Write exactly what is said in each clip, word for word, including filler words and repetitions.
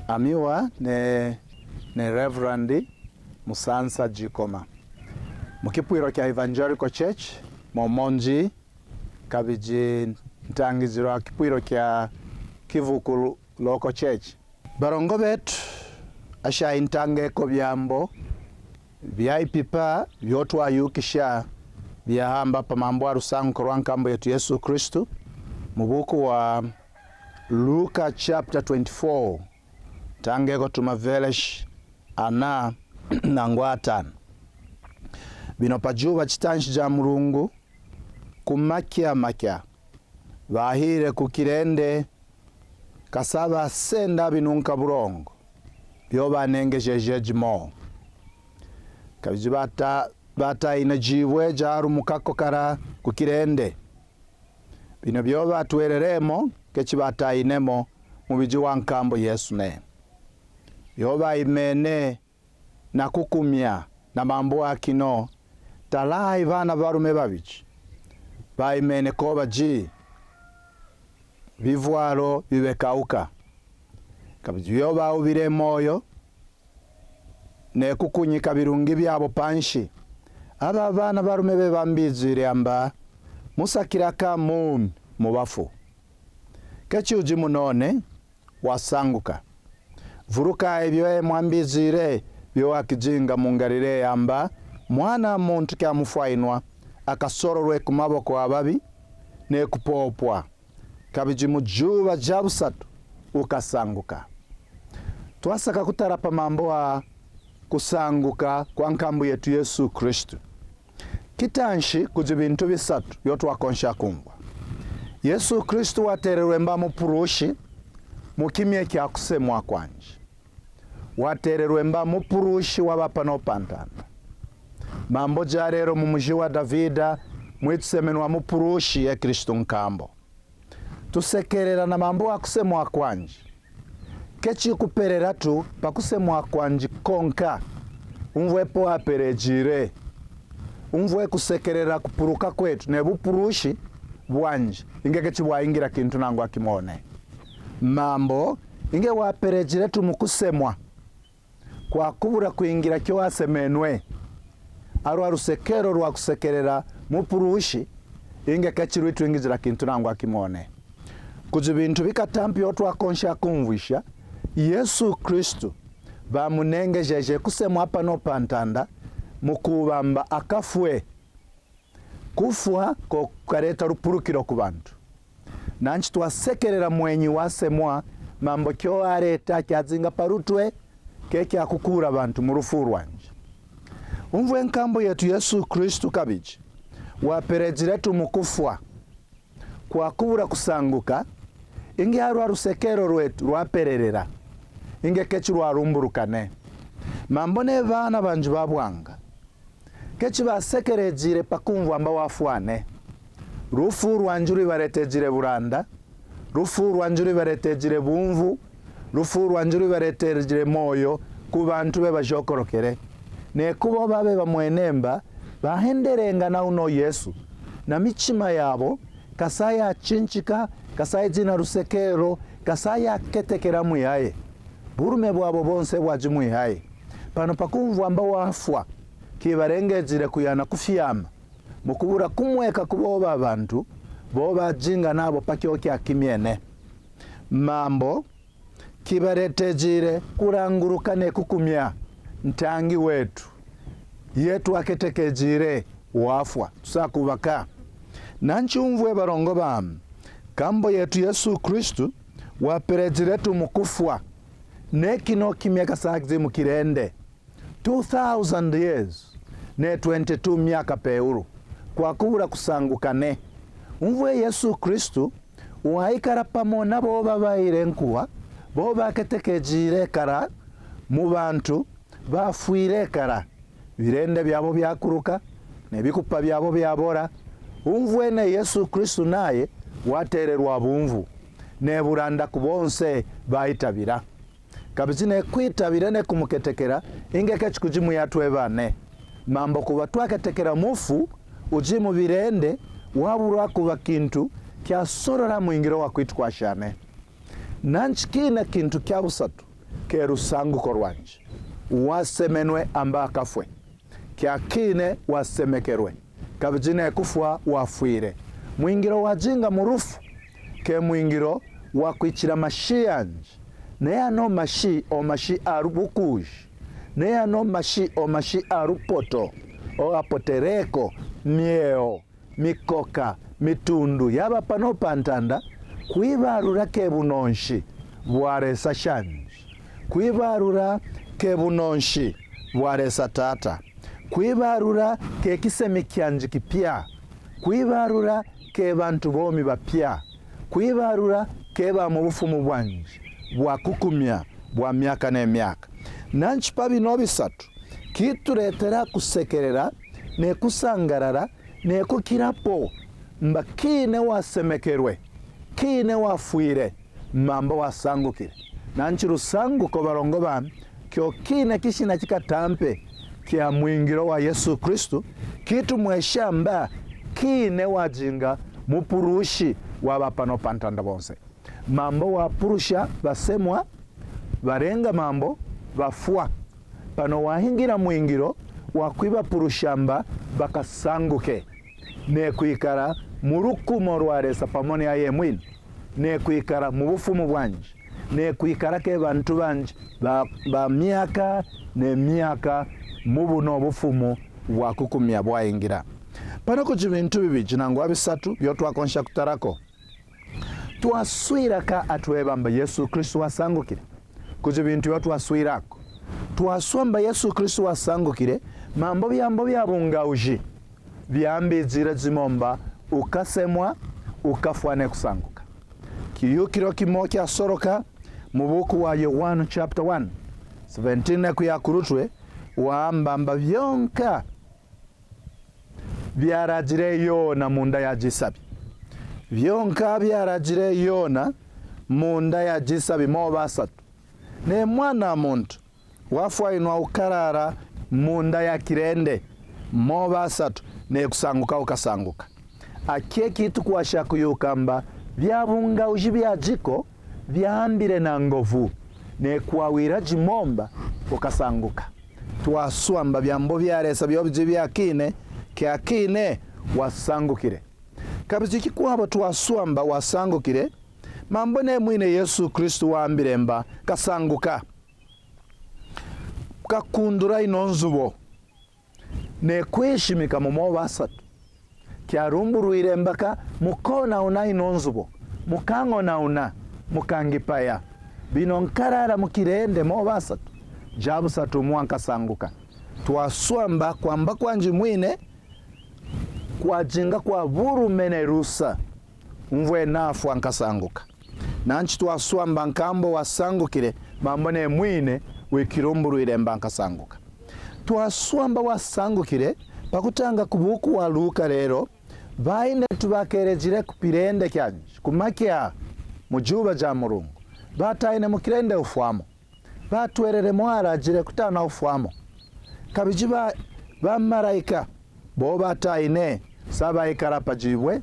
Amiwa ne, ne Reverend Musansa Jikoma. Mu kipwiro kya Evangelical Church, momo nji, kabiji ntangiziro a kipwiro kya Kivuku Local Church. Barongo betu, asha intangeko byambo byayipipa byotwayukisha byahamba pa mambo a rusanguko rwa nkambo yetu Yesu Kristu, mu buku wa Luka chapter twenty-four, ntangeko tuma veleshi ana nangwa atanu. Bino pa juba chitanshi ja murungu, ku makya makya, bahire ku kirende, kasa basenda binunka burongo, byo banengejeje jimo. Kabiji bata-, bataina jibwe jarumukako kara ku kirende. Bino byo batwereremo, kechi batainemo mubiji wa nkambo Yesu ne. Byo baimene na kukumya na mambo akino, talayi bana barume babiji, baimene koba ji, bivwaro bibekauka. Kabiji byo baubire moyo, ne kukunyika birungi byabo panshi. Aba bana barume be bambizire amba, musakira ka mumi mu bafu. Kechi uji munone, wasanguka. Vuruka ebyo e mwambizire byo wakijinga mu Ngalileya amba, Mwana muntu kyamufwainwa, akasororwe ku maboko ababi, ne kupopwa. Kabiji mu juba ja busatu ukasanguka. Twasaka kutara pa mambo a kusanguka kwa nkambo yetu Yesu Kristu. Kitanshi kuji bintu bisatu byo twakonsha kumvwa. Yesu Kristu watererwe mba mupurushi mu kimye kya kusemwa kwanji. Watererwe mba mupurushi wa bapano pantanda. Mambo ja rero mu muji wa Davida, mwitusemenwa mupurushi ye Kristu nkambo. Tusekerera na mambo a kusemwa kwanji. Kechi kuperera tu pa kusemwa kwanji konka. Umvwe po aperejire. Umvwe kusekerera kupuruka kwetu ne bupurushi bwanji. Inge kechi bwaingira kintu nangwa kimone. Mambo, inge waperejire tu mu kusemwa. Kwakubura kwingira kyo asemenwe. Arwa rusekero rwa kusekerera mupurushi, inge kechi rwitwingizira kintu nangwa kimone. Kuji bintu bikatampi otwakonsha kumvwisha, Yesu Kristu bamunengejeje kusemwa pano pantanda, mu kubamba akafwe. Kufwa ko kukareta rupurukiro ku bantu. Nanchi twasekerera mwenyi wasemwa, mambo kyo areta kyazinga parutwe, ke kyakukura bantu mu rufu rwanji. Umvwe nkambo yetu Yesu Kristu kabiji, waperejire tu mu kufwa. Kwakubura kusanguka, inge arwa rusekero rwetu rwapererera, inge kechi rwarumburukane. Mambo ne bana banji babwanga. Kechi basekerejire pa kumvwa amba wafwane. Rufu rwanji rwibaretejire buranda, rufu rwanji rwibaretejire bumvu, rufu rwanji rwibaretejire moyo ku bantu be bajokorokere. Ne kubo babe bamwene mba, bahenderenga na uno Yesu, na michima yabo kasayachinchika, kasayijina rusekero, kasayaketekera mwihaye. Burume bwabo bonse bwaji mwihaye. Pano pa kumvwa amba wafwa, kibarengejire kuyana kufyama, mu kubura kumweka ku bo ba bantu, bo bajinga nabo pa kyo kya kimyene. Mambo, kibaretejire kuranguruka ne kukumya ntangi wetu, yetu aketekejire wafwa, tusakubaka. Nanchi umvwe barongo bami, nkambo yetu Yesu Kristu, waperejire tu mu kufwa, ne kino kimya kasakizi mu kirende. Two thousand years, ne twenty-two myaka peuru, kwakubura kusangukane. Umvwe Yesu Kristu, waikara pamo na bo babaire nkuwa, bo baketekejire kara mu bantu, bafwire kara, birende byabo byakuruka, ne bikupa byabo byabora. Umvwe ne Yesu Kristu naye watererwa bumvu, ne buranda ku bonse baitabira. Kabiji ne kwitabira ne kumuketekera, inge kechi kuji muyatwebane. Mambo kuba twaketekera mufu, uji mu birende, wabura kuba kintu kyasorora mwingiro wa kwitu kwashane. Nanchi kina kintu kya busatu, ke rusanguko rwanji. Wasemenwe amba kafwe. Ke akine wasemekerwe. Kabiji ne kufwa wafwire. Mwingiro wajinga mu rufu, ke mwingiro wa kwichira mashi yanji. Ne ano mashi o mashi arubukuji. Ne ano mashi o mashi arupoto, o apotereko, mieo, mikoka, mitundu yaba pano pantanda, kwibarura ke bunonshi bwaresa shanji. Kwibarura ke bunonshi bwaresa tata. Kwibarura ke kisemi kyanji kipya. Kwibarura ke bantu bomi bapya. Kwibarura ke ba mu bufumu bwanji bwa kukumya bwa myaka ne myaka. Nanchi pa bino bisatu, kituretera kusekerera ne kusangarara ne kukirapo, mba kine wasemekerwe, kine wafwire, mamba wasangukire. Nanchi rusanguko barongo bami, kyo kine kishina kikatampe kya mwingiro wa Yesu Kristu, kitumwesha mba kine wajinga mupurushi wa bapano pantanda bonse. Mambo wapurusha basemwa, barenga mambo, bafwa. Pano wahingira mwingiro wa kwibapurusha mba bakasanguke, ne kwikara mu rukumo rwa Lesa pamwe ni aye mwini, ne kwikara mu bufumu bwanji, ne kwikara ke bantu banji ba, ba myaka ne myaka mu buno bufumu bwa kukumya bwaingira. Pano kuji bintu bibiji nangwa bisatu byo twakonsha kutarako. Twaswira ka atweba mba Yesu Kristu wasangukire? Kuji bintu yo twaswirako. Twaswa mba Yesu Kristu wasangukire, mambo byambo bya bungauji byambijira jimo mba ukasemwa, ukafwa ne kusanguka. Kiyukiro kimo kyasoroka mu buku wa Yohana chapter one, seventeen ne kuyakurutwe, wamba mba byonka byarajire Yona mu nda ya jisabi. Byonka byarajire Yona mu nda ya jisabi mo basatu. Ne mwana muntu wafwainwa ukarara mu nda ya kirende mo basatu, ne kusanguka ukasanguka. Akie kitu kwasha kuyuka mba bya bungauji bya jiko byambire na ngovu, ne kwawira jimo mba ukasanguka. Twaswa mba byambo bya Lesa byo biji byakine, kyakine wasangukire. Kabiji kikwabo twaswa mba wasangukire, mambo ne mwine Yesu Kristu wambire mba kasanguka, kakundura ino nzubo, ne kwishimika mu mo basatu. Kyarumburwire mba ka mukonauna ino nzubo, mukangonauna, mukangipaya. Bino nkarara mu kirende mo basatu, ja busatu umwa nkasanguka. Twaswa mba kwamba kwanji mwine kwajinga kwa burume ne rusa, umvwe nafwa nkasanguka. Nanchi twaswa mba nkambo wasangukire, mambo ne mwine wikirumburwire mba nkasanguka. Twaswa mba wasangukire, pakutanga ku buku wa Luka rero, baine tubakerejire ku pirende kyanji, kumakya mu juba ja Murungu, bataine mu kirende ufwamo. Batwerere mwarajire kutana ufwamo. Kabiji ba, bamaraika bo bataine sa baikara pajibwe,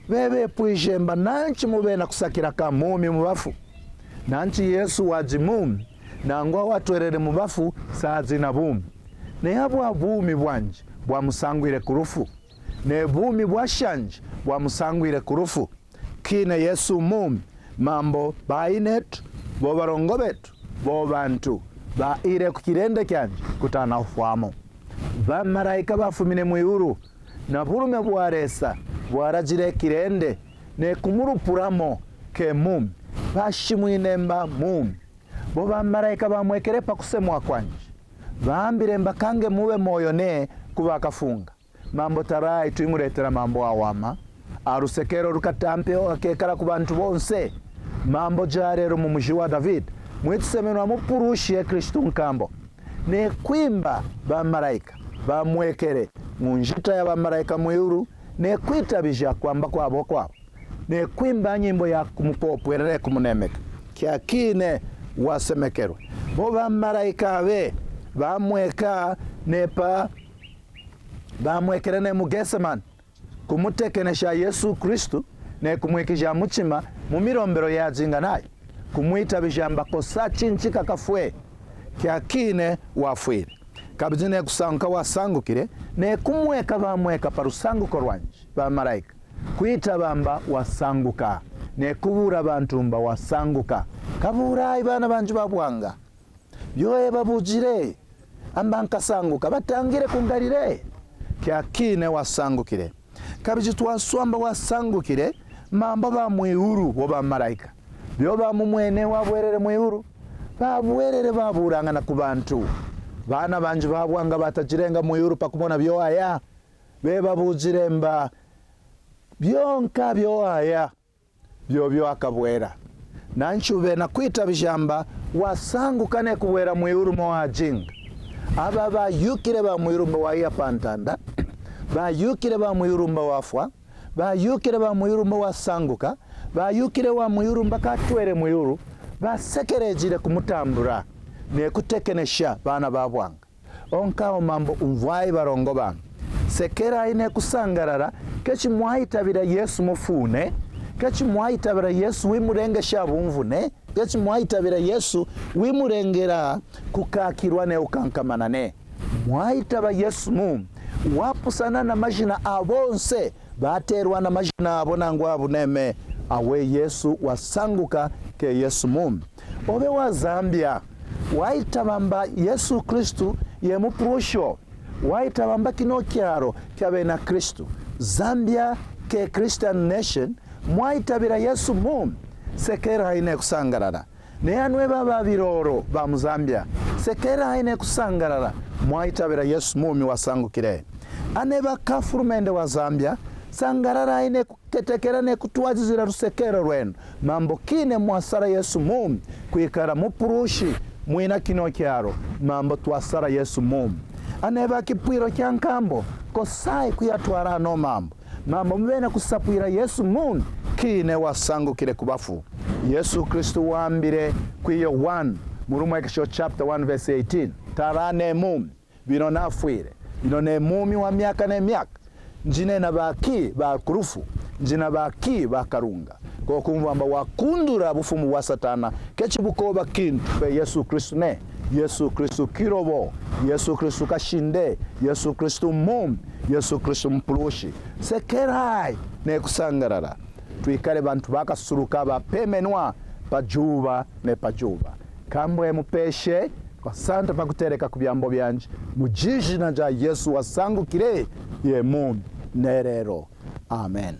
be bepwije mba nanchi mu bena kusakira ka mumi mu bafu. Nanchi Yesu waji mumi, nangwa watwerere mu bafu sa zina bumi. Ne abwa bumi bwanji bwamusangwire ku rufu, ne bumi bwa shanji bwamusangwire ku rufu. Kine Yesu mumi, mambo bainetu, bo barongo betu, bo bantu baire ku kirende kyanji kutana ufwamo. Bamaraika bafumine mu iuru, na burume bwa Lesa bwarajire kirende, ne kumurupuramo ke mumi, bashimwine mba mumi. Bo bamaraika bamwekere pa kusemwa kwanji, bambire mba kange mube moyo ne kuba kafunga. Mambo tarai twimuretera mambo awama, arusekero rukatampe akekara ku bantu bonse. Mambo jarero mu muji wa David, mwitusemenwa mupurushi ye Kristu nkambo. Ne kwimba bamaraika bamwekere mu njita ya bamaraika mu iuru, ne kwitabija kwamba kwabo kwabo, ne kwimba nyimbo ya kumupopwerere kumunemeka. Kyakine wasemekerwe. Bo bamaraika be bamweka nepa bamwekere ne mu Getsemane, kumutekenesha Yesu Kristu, ne kumwikija muchima mu mirombero yajinga nayo. kumwitabija amba kosa chinchi kakafwe, kiakine wafwiri. Kabidi ne kusanguka wasangukire, ne kumweka bamweka pa rusanguko rwanji, bamaraika. Kwitaba amba wasanguka, ne kubura bantu amba wasanguka. Kaburai bana banji babwanga. Byo e babujire, amba nkasanguka, batangire kungarire. Kiakine wasangukire. Kabiji twaswamba wasangukire, mamba ba mwiuru bo bamaraika. Byo bamumwene wabwerere mwiuru. Babwerere baburangana ku bantu. Bana banji babwanga batajirenga mwiuru pa kumona byo aya. Be babujire mba, byonka byo aya. Byobyo akabwera. Nanchube nakwitabija amba wasanguka ne kubwera mwiuru mo ajinga. Aba bayukire ba mwiuru mba waiya pa ntanda, bayukire ba mwiuru mba wafwa, bayukire ba mwiuru mba wasanguka, bayukire wa mwiuru mba katwere mwiuru, basekerejire kumutambura, ne kutekenesha bana babwanga. Onkawo mambo umvwai barongo bangu. Sekerai ne kusangarara, kechi mwaitabira Yesu mufune, kechi mwaitabira Yesu wimurengesha bumvune, kechi mwaitabira Yesu wimurengera kukakirwa ne ukankamanane. Mwaitaba Yesu mu, wapusana na majina abonse, baterwa na majina abo nangu abu neme, awe Yesu wasanguka ke Yesu mu. Obe wa Zambia, waitaba amba Yesu Kristu ye mupurusho, waitaba amba kino kyaro kya bena Kristu. Zambia ke Christian nation, mwaitabira Yesu mu, sekerai ne kusangarara. Ne anwe baba biroro ba mu Zambia, sekerai ne kusangarara, mwaitabira Yesu mumi wasangukire. Ane ba kafurumende wa Zambia, sangararai ne kuketekera ne kutwazizira rusekero rwenu, mambo kine mwasara Yesu mumi, kwikara mupurushi, mwina kino kyaro, mambo twasara Yesu mumi. Ane ba kipwiro kya nkambo, kosai kuyatwara ano mambo. Mambo mubena kusapwira Yesu mumi, kine wasangukire ku bafu. Yesu Kristu wambire kwi Yohana, mu Rumwekesho chapter one verse eighteen, tara ne mumi, bino nafwire, bino ne mumi wa myaka ne myaka. Njine na baki ba kurufu, njina baki ba karunga. Kokumva amba wakundura bufumu bwa Satana, kechi bukoba kintu be Yesu Kristu ne. Yesu Kristu kirobo, Yesu Kristu kashinde, Yesu Kristu mumi, Yesu Kristu mupurushi. Sekerai ne kusangarara. Twikare bantu bakasuruka bapemenwa pa juba ne pa juba. Kambwe mupeshe kwa santa pa kutereka ku byambo byanji, mu jina ja Yesu wasangukire ye mumi nerero. Amen.